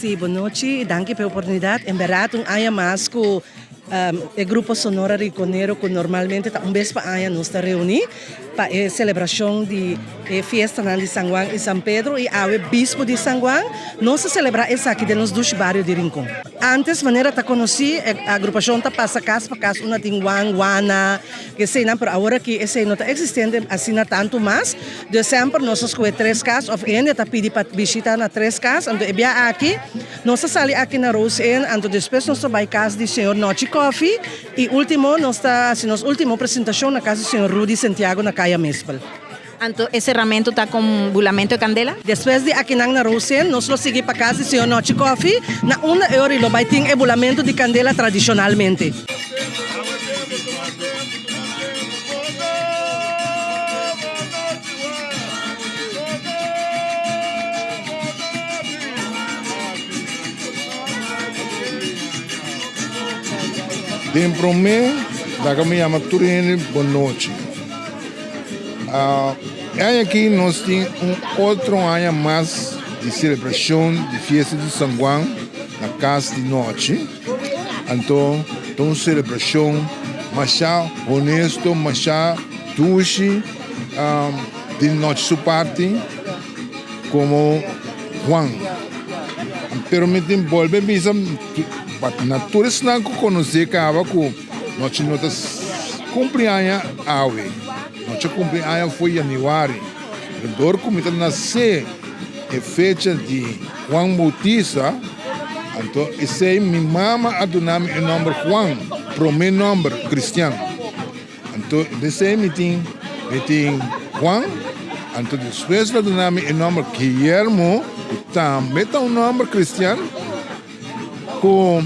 Sí, bon nochi y danki pa e oportunidad. En berdad un aña mas cu e grupo Sonora Rinconero cu normalmente ta un bes pa aña nos ta reuni pa e celebracion di e fiestanan di San Juan y San Pedro y awe Bispo di San Juan nos ta celebra esaki den nos dushi bario di Rincon. Antes manera ta conoci e agrupacion ta pasa cas pa cas unda tin Juan, Juana, eseinan pero awor aki esei no ta existente asina tanto mas. Dus semper nos a skohe tres kas òf hende ta pidi pa bishita na tres kas, anto e bia aki nos a sali aki na Rose Inn, anto despues nos ta bai kas di señor Nochi Coffee i ultimo nos ta hasi nos ultimo presentashon na kas di señor Rudy Santiago na Kaya Mespel. Anto e serramentu ta kon bulamentu e kandela? Despues di akinan na Rose Inn nos lo sigui pa kas di señor Nochi Coffee na unda e ora i lo bai tin e bulamentu di kandela tradishonalmente. Den promé laga mi yama tur hende bon nochi. E aña aki nos tin un otro aña mas di selebrashon di fiesta di San Juan na kas di nochi. Anto ta un selebrashon masha honesto, masha dushi di nochi su parti komo Juan. Pero mi tin bolbe bisa na tur esnan ku konosé kaba ku nochi no ta kumpli aña awe. Nochi a kumpli aña for yanüari. Pero dor ku mi ta nasé e fecha di Juan Bautista, anto esei mi mama a duna mi e nòmber Juan, promé nòmber kristian. Anto desei mi tin mi tin Juan, anto despues lo a duna mi e nòmber Guillermo, ku tambe ta un nòmber kristian, ku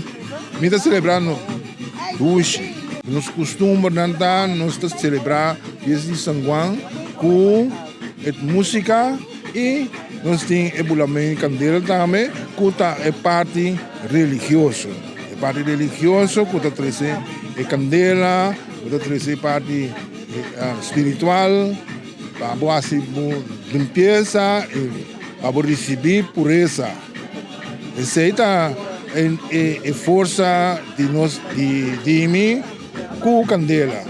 mi ta selebrá no dushi. Nos kustumbernan ta nos ta selebrá fiesta di San Juan ku e músika i nos tin e bulamento di kandela tambe ku ta e parti religioso. E parti religioso ku ta trese e kandela, ku ta trese e parti spiritual pa bo hasi bo limpiesa i pa bo risibí puresa. Esei ta e forsa di nos di mi ku kandela.